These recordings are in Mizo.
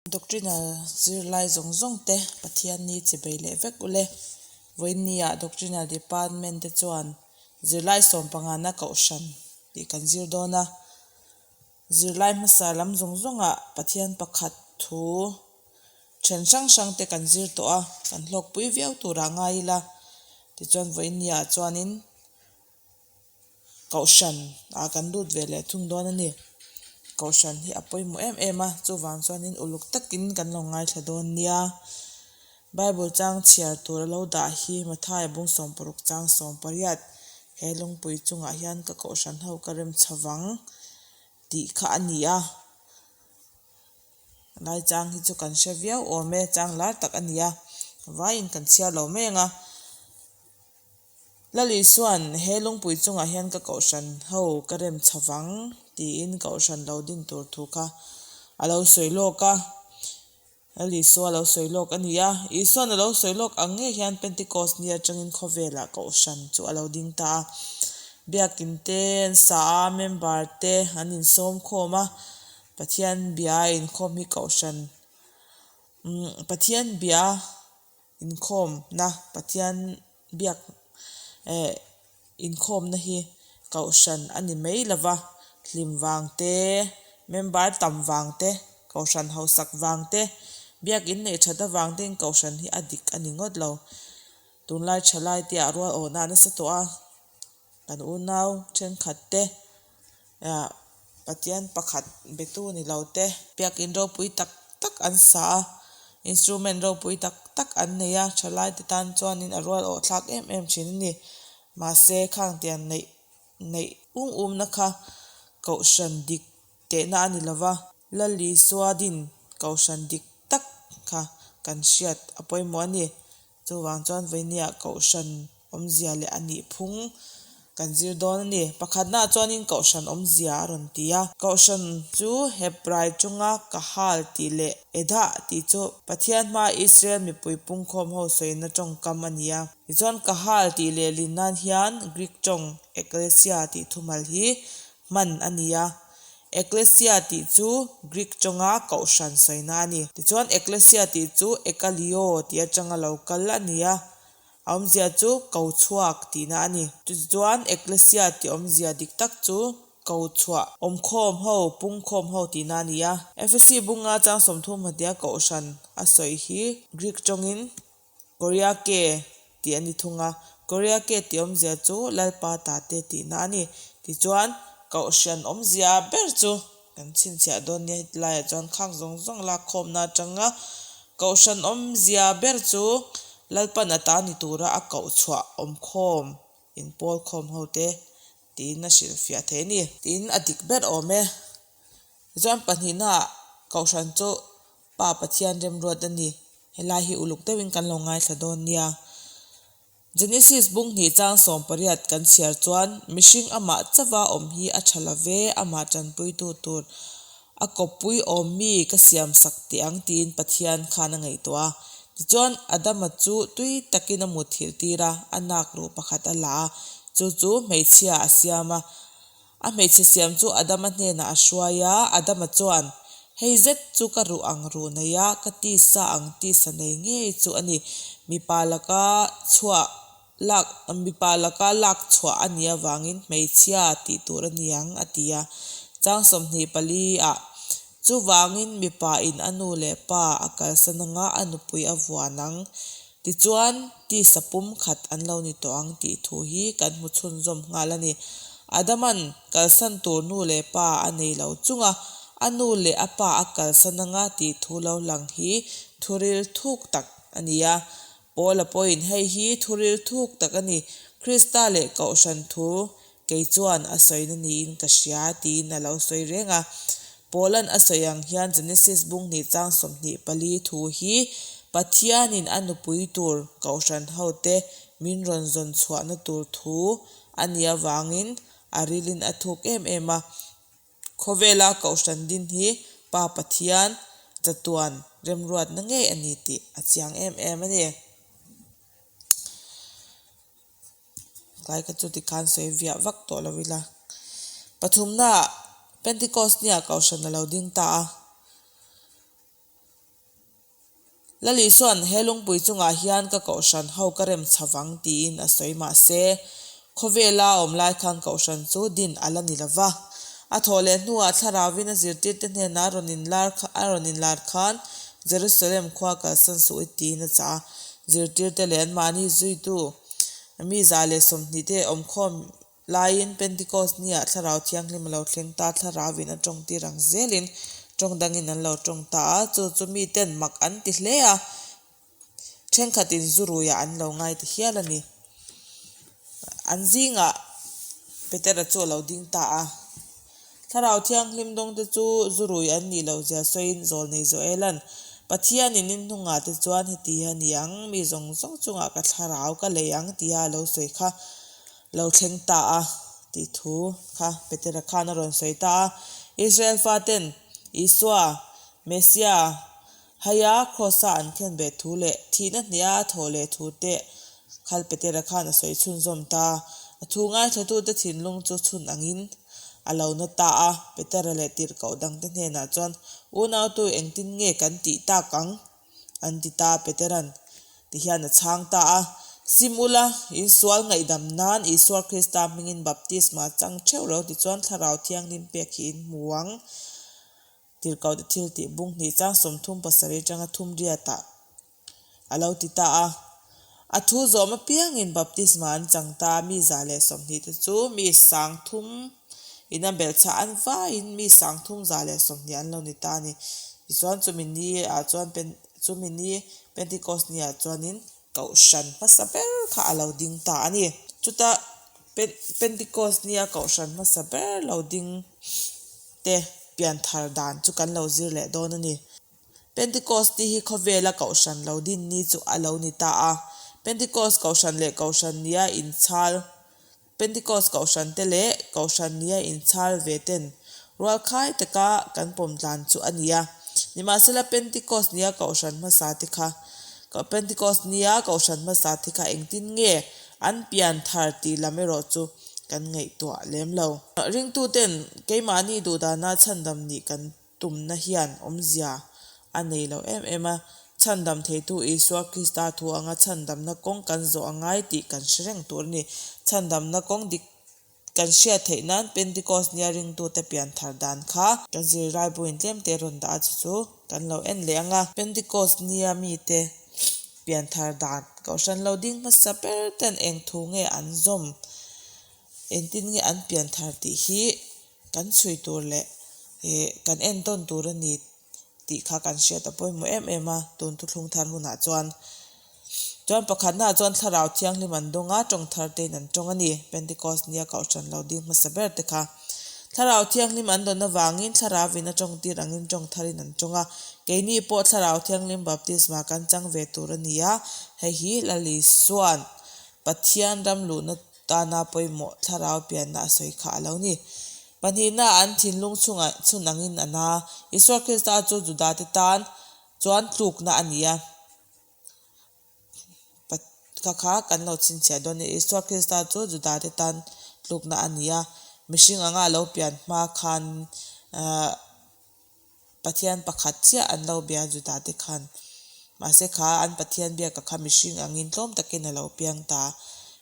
Doctrinal zirlai zawng zawng te Pathian ni chi bei leh vek ule. Vawiinniah Doctrinal Department te chuan zirlai sawmpangana kohhran tih kan zir dawn a. Zirlai hmasa lam zawng zawngah Pathian pakhat thu then hrang hrang te kan zir tawh a, kan hlawkpui viau turah ngai ila. Tichuan vawiinniah chuanin Kohhran ah kan lut ve leh thung dawn a ni. Kohhran hi a pawimawh em em a, chuvang chuanin uluk takin kan lo ngaithla dawn nia. Bible chang chhiar tur a lo dah hi Mathaia bung 60 chang 18 he lungpui chungah hian ka kohhran ho ka rem chho vang tih kha a ni a. Lai chang hi chu kan hre viau awm e, chang lar tak a ni a, vaiin kan chhiar lo mai ang a. Lal Isua'n he lungpui chungah hian ka kohhran ho ka rem chho vang tiin kohhran lo din tur thu kha a lo sawi lawk a. Lal Isua lo sawi lawk a ni a. Isua'n a lo sawi lawk ang ngei hian Pentecost ni atangin khawvelah kohhran chu a lo ding ta a. Biakin te an sa a, member te an insawm khawm a, Pathian bia inkhawm hi kohhran Pathian bia Inkhawmna, Pathian biak eh inkhawmna hi kohhran a ni mai lova, hlim vang te, member tam vang te, kohhran hausak vang te, biak inneih that avang te in kohhran hi a dik a ni ngawt lo. Tunlai thalai te ah rual awhna a nasa tawh a, kan unau thenkhat te ah Pathian pakhat betu ni lo te biakin ropui tak tak an sa a, instrument ropui tak tak an nei a, thalai te tan chuanin a rual awh thlak em em thin a ni. Mahse khang tiang neih neih um um na kha kohhran dik tehna a ni lova, Lal Isua din kohhran dik tak kha kan hriat a pawimawh a ni. Chuvang chuan vawinia kohhran awmzia leh a nih phung kan zir dawn a ni. Pakhatnaah chuanin kohhran awmzia a rawn ti a. Kohhran chu Hebrai chunga Kahal tih leh Edah tih chu Pathian hmaa Israel mipui pungkhawm ho sawina tawngkam a ni a. Tichuan Kahal tih lehlin nan hian Greek tawng Ekklesia tih thumal hi hman a ni a. Ekklesia tih chu Greek tawnga kohhran sawina a ni. Tichuan Ekklesia tih chu Ekalio tih atanga lo kal a ni a, a awmzia chu ko chhuak tihna a ni. Chutichuan Ekklesia tih awmzia dik tak chu ko chhuah, awmkhawm ho, pungkhawm ho tihna a ni a. Efesi bunga chang 30 hmatia kohhran a sawi hi Greek tawngin Korea ke tih a ni thung a, Korea ke tih awmzia chu Lalpa ta te tihna a ni. Tichuan, Kohhran awmzia ber chu kan chhinchhiah dawn nia hetilaiah chuan khang zawng zawng lakkhawmna atanga Kohhran awmzia ber chu Lalpan a ta ni tura a koh chhuah awmkhawm inpawl khawm ho te tiin a hrilhfiah thei a ni. Tiin a dik ber awm e. Tichuan pahnihnaah Kohhran chu Pa Pathian remruat a ni. Helai hi uluk deuhin kan lo ngaithla dawn nia. Genesis bung hnih chang 18 kan chhiar chuan mihring amah chauha awm hi a tha lo ve, amah tanpuitu tur a kawppui awm mi ka siam sak teh ang tiin Pathian khan a ngaihtuah a. Tichuan Adama chu tui takin a muthilh tir a, a nak ruh pakhat a la a, chu chu hmeichhia a siam a. A hmeichhe siam chu Adama hnenah a hruai a, Adama chuan, Hei zet chu ka ruh ang ruh nei a, ka tisa ang tisa nei ngei chu a ni. Mipa laka chhuah lak mipa laka lak chhuah a nih avangin hmeichhia tih tur a ni ang, a ti a. Chang 24 ah, Chuvangin mipa in a nu leh pa a kalsan anga a nupui a vuan ang. Tichuan, tisa pum khat an lo ni tawh ang tih thu hi kan hmu chhunzawm nghal a ni. Adaman kalsan tur nu leh pa a nei lo chunga a nu leh a pa a kalsan anga tih thu lo lang hi thuril thuk tak a ni a. Paula pawhin hei hi thuril thuk tak a ni, Krista leh Kohhran thu kei chuan a sawina niin ka hria tiin a lo sawi reng a. Paula'n a sawi ang hian Genesis bung hnih chang 24 thu hi Pathianin a nupui tur Kohhran hote min rawn zawn chhuahna tur thu a nih avangin a rilin a thuk em em a. Khawvela Kohhran din hi Pa Pathian chatuan remruatna ngei a ni tih a chiang em em a ni. Tlai kha chu tikhan sawi viah vak tawh lo ila. Pathumnaah Pentecost nia Kohhran a lo ding ta a. Lal Isua'n he lungpui chungah hian ka kohhran ho ka rem chho vang tiin a sawi mahse, khawvela a awm lai khan kohhran chu din a la ni lo va. A thawh leh hnuah Thlarauvin a zirtirte hnenah a rawn inlar a rawn inlar khan Jerusalem khua kalsan suh i tiin a chah a. Zirtirte leh anmahni zuitu mi 120 te awmkhawm Laiin Pentecost niah Thlarau Thianghlim a lo thleng ta, Thlarauin a tawng tir ang zelin tawng dangin an lo tawng ta a, chu chu miten mak an ti hle a, thenkhatin zu ruiah an lo ngai ta hial a ni. An zingah Petera chu a lo ding ta a. Thlarau Thianghlim dawngte chu zu rui an nih loh zia sawiin Zawlnei Joela'n, Pathianin in hnungah te chuan heti hi a ni ang, mi zawng zawng chungah ka thlarau ka lei ang tia a lo sawi kha. lo thleng ta a tih thu kha Petera khan a rawn sawi ta a. Israel faten Isua, Messia, haia Kraws-a an khen beh thu leh thihna hniha a thawh leh thu te khal Petera khan a sawi chhunzawm ta a. A thu ngaithlatute thinlung chu chhun angin a lo na ta a. Petera leh tirhkoh dangte hnenah chuan, Unautu engtin nge kan tih tak ang? An ti ta, Petera'n ti hian a chhang ta a. Sim ula, in sual ngaihdam nan Isua Krista hmingin baptisma chang theuh lo tichuan Thlarau Thianghlim pek hi in hmu ang. Tirhkohte thil tih bung hnih chang 37 atanga thum riatah a lo ti ta a. A thu zawm apiangin baptisma an chang ta a, mi 120 te chu mi 3000 in a belhchhah an vaiin mi 3120 an lo ni ta a ni. Tichuan chumi ni ah chuan chumi ni Pentecost ni ah chuanin Kohhran hmasa ber kha a lo ding ta a ni. Chuta Pentecost nia Kohhran hmasa ber lo ding te pianthar dan chu kan lo zir leh dawn a ni. Pentecost ni hi khawvela Kohhran lo din ni chu a lo ni ta a. Pentecost Kohhran leh Kohhran nia inchhal Pentecost Kohhran te leh Kohhran nia inchhal ve ten rualkhai taka kan pawm tlan chu a ni a. Nimahsela Pentecost nia Kohhran hmasa te kha Pentecost nia Kohhran hmasa te kha engtin nge an pian thar tih lam erawh chu kan ngaihtuah lem lo. Ringtuten keimahni duhdana chhandam nih kan tumna hian awmzia a nei lo em em a, chhandam theitu Isua Krista thu anga chhandamna kawng kan zawh a ngai tih kan hre reng tur a ni. Chhandamna kawng dik kan hriat theih nan Pentecost nia ringtute pian thar dan kha kan zirlai buin tlemte rawn dah a chu chu kan lo en leh ang a. Pentecost nia mite pian thar dan kohhran lo ding hmasa ber ten eng thu nge an zawm, engtin nge an pian thar tih hi Kan chhui tur leh ih kan entawn tur a ni tih kha kan hriat a pawimawh em em a, tun thuthlung thar hunah chuan. Chuan pakhatnaah chuan Thlarau Thianghlim an dawng a, tawng thar tein an tawng a ni, Pentecost nia Kohhran lo ding hmasa ber te kha. Thlarau Thianghlim an dawn avangin Thlarauvin a tawng tir angin tawng tharin an tawng a, keini pawh Thlarau Thianghlim baptisma kan chang ve tur a ni a, hei hi Lal Isua'n Pathian ram luhna Tana pawimawh thlarau pianna a sawi kha a lo ni. Pahnihna an thinlung chhungah chhun angin a na. Isua Krista chu Judate tan chuan tlukna a ni a. Kha kha kan lo chhinchhiah dawn a ni. Isua Krista chu Judate tan tlukna a ni a. Mihring anga a lo pian hma khan ahh Pathian pakhat chiah an lo bia Judate khan. Mahse kha an Pathian biaka kha mihring angin tlawm takin a lo piang ta.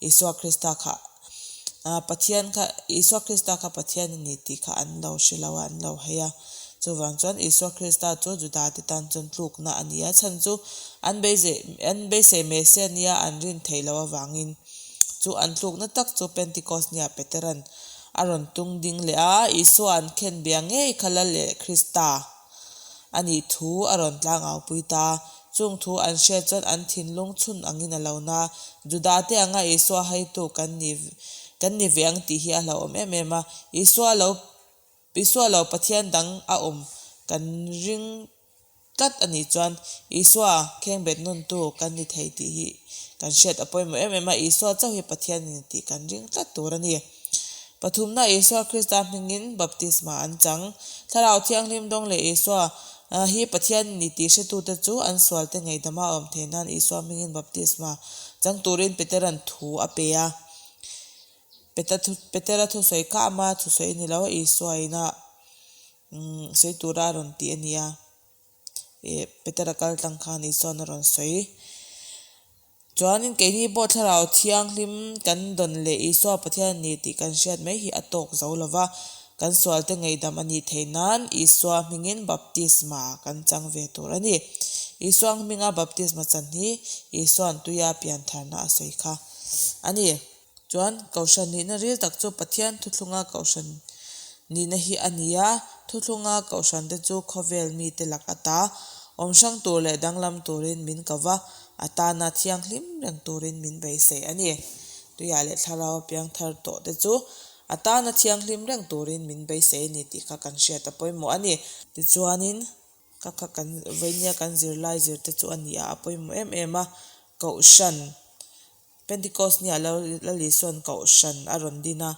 Isua Krista kha Pathian kha Isua Krista kha Pathian a ni tih kha an lo hre lo a, an lo hei a. Chuvang chuan Isua Krista chu Judate tan chuan tlukna a ni a, chhan chu an beisei an beisei Messia nia an rin theih loh avangin chu an tlukna tak chu Pentecost nia Petera'n A rawn tung ding leh a, Isua an khen bia ngei kha Lal leh Krista a nih thu a rawn tlang au pui ta. Chung thu an hriat chuan an thinlung chhun angin a lo na. Judate anga Isua haitu kan ni kan ni ve ang tih hi a hlauhawm em em a. Isua lo Isua lo Pathian dang a awm kan ring tlat a nih chuan Isua khengbet nawntu kan ni thei tih hi kan hriat a pawimawh em em a, Isua chauh hi Pathian a ni tih kan ring tlat tur a ni. Pathumna Isua Krista hmingin baptisma an chang. Thlarau Thianghlim dawng leh Isua hi Pathian a ni tih hretute chu an sualte ngaihdama a awm theih nan Isua hmingin baptisma chang turin Petera'n thu a pe a. Petera thusawi kha ama thusawi a ni lo a, Isua ina Umm sawi tura a rawn ti a nia. Ih Petera kal tlang khan Isua'n a rawn sawi. Chuanin keini pawh Thlarau Thianghlim kan dawn leh Isua Pathian a ni tih kan hriat mai hi a tawk zo lo va, kan sualte ngaihdam a nih theih nan Isua hmingin baptisma kan chang ve tur a ni. Isua hminga baptisma chan hi Isua'n tuia piantharna a sawi kha a ni. Chuan Kohhran nihna ril tak chu Pathian thuthlunga Kohhran nihna hi a ni a, thuthlunga Kohhran te chu khawvel mite lak ata awm hrang tur leh danglam turin min ko va, a tana thianghlim reng turin min beisei a ni. Tuiah leh thlarau a piang thar tawh te chu a tana thianghlim reng turin min beisei a ni tih kha kan hriat a pawimawh a ni. Tichuanin ka kha kan veinia kan zirlai zir te chu a ni a, a pawimawh em em a, Kohhran Pentecost nia Lal Isua'n Kohhran a rawn din a.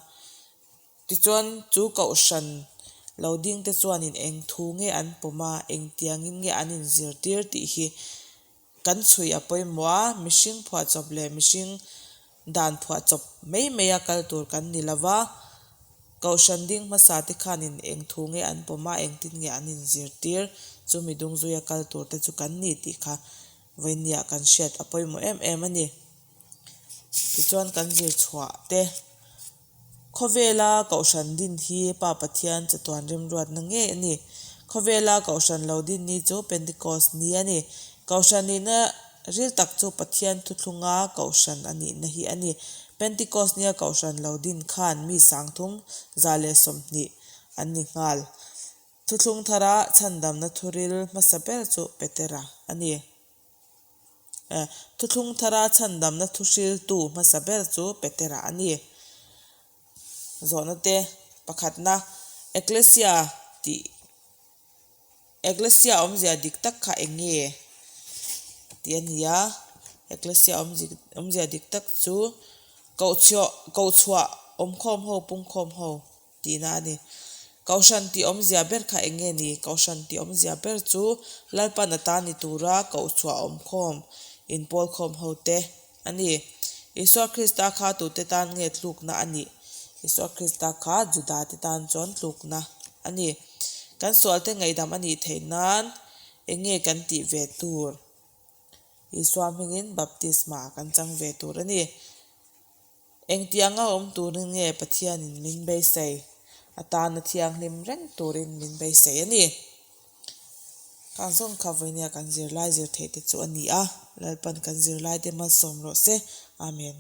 Tichuan, chu Kohhran lo dingte chuanin eng thu nge an pawm a, engtiangin nge an inzirtir tih hi kan chhui a pawimawh a, mihring phuahchawp leh mihring dan phuahchawp mai maia kal tur kan ni lo va. Kohhran ding hmasa te khanin eng thu nge an pawm a, engtin nge an inzirtir, chu midung zuia kal tur te chu kan ni tih kha Vawinia kan hriat a pawimawh em em a ni. Tichuan kan zir chhuah te khawvela kohhran din hi Pa Pathian chatuan remruatna ngei a ni. Khawvela kohhran lo din ni chu Pentecost ni a ni. Kohhran nihna ril tak chu Pathian thuthlunga kohhran a nihna hi a ni. Pentecost nia kohhran lo din khan mi sangthum 120 an ni nghal. Thuthlung thara chhandamna thuril hmasa ber chu Petera a ni. Thuthlung thara chhandamna thuhriltu hmasa ber chu Petera a ni. Zawhna te pakhatna, Ekklesia tih Ekklesia awmzia dik tak kha eng nge tih a ni a, Ekklesia awmzia dik tak chu kohchhuah kohchhuah awmkhawm ho pungkhawm ho. Tihna a ni. Kohhran tih awmzia ber kha eng nge ni? Kohhran tih awmzia ber chu Lalpan a ta ni tura kohchhuah awmkhawm, inpawlkhawm hote a ni. Isua Krista kha tute tan nge tlukna a nih? Isua Krista kha Judate tan chuan tlukna a ni. Kan sualte ngaihdam a nih theih nan eng nge kan tih ve tur? Isua hmingin baptisma kan chang ve tur a ni. Engtianga awm turin nge Pathianin min beisei? A tana thianghlim reng turin min beisei a ni. Khang zawng kha vawinia kan zirlai zir theih te chu a ni a, Lalpan kan zirlaite malsawm rawh se. Amen.